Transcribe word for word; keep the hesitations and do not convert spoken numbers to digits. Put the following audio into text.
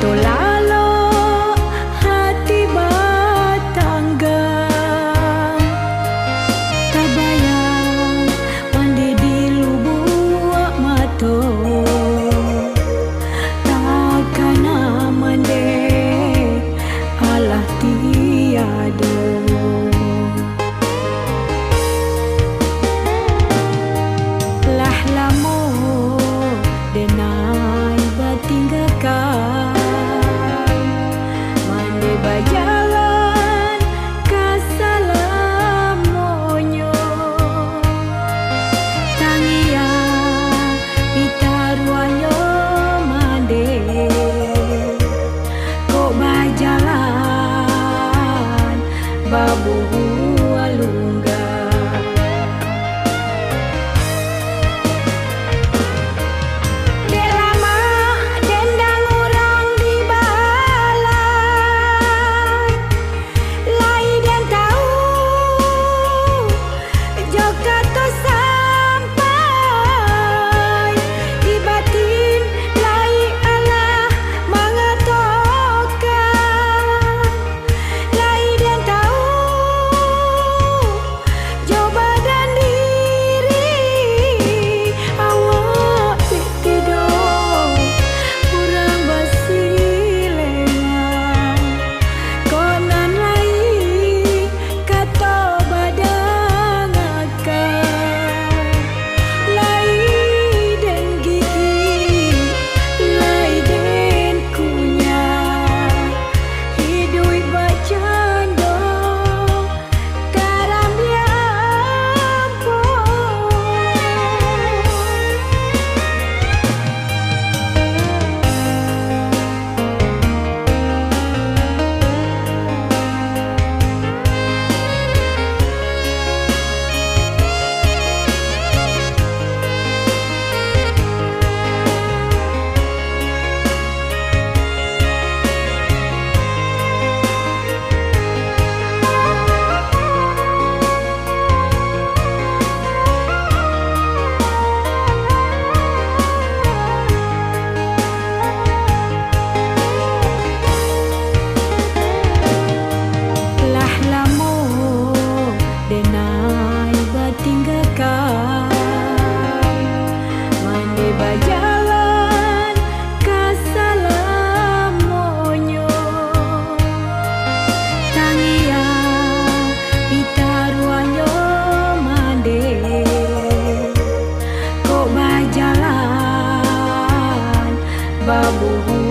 Lalok hati batanggang, tabayang mandi di lubuak mato, takana mandeh alah tiado. Lah lamo denai batinggakan, mandeh bajalan ka salamonyo. Tangiang pitaruahnyo mandeh, kok bajalan babuah lungga. Dek lamak dendang urang di balai, lai den tahu jo kato sampai, di batin lai alah mangatokan, lai den tahu jo badan diri, awak dek tidok urang basilengan. Kok nan lai kato badangakan, lai den gigik, lai den kunyah, iduik bakcando karambiang ampo. Lah lamo denai batinggakan, mandeh bajalan ka salamonyo. Tangiang pitaruahnyo mandeh, kok bajalan babuah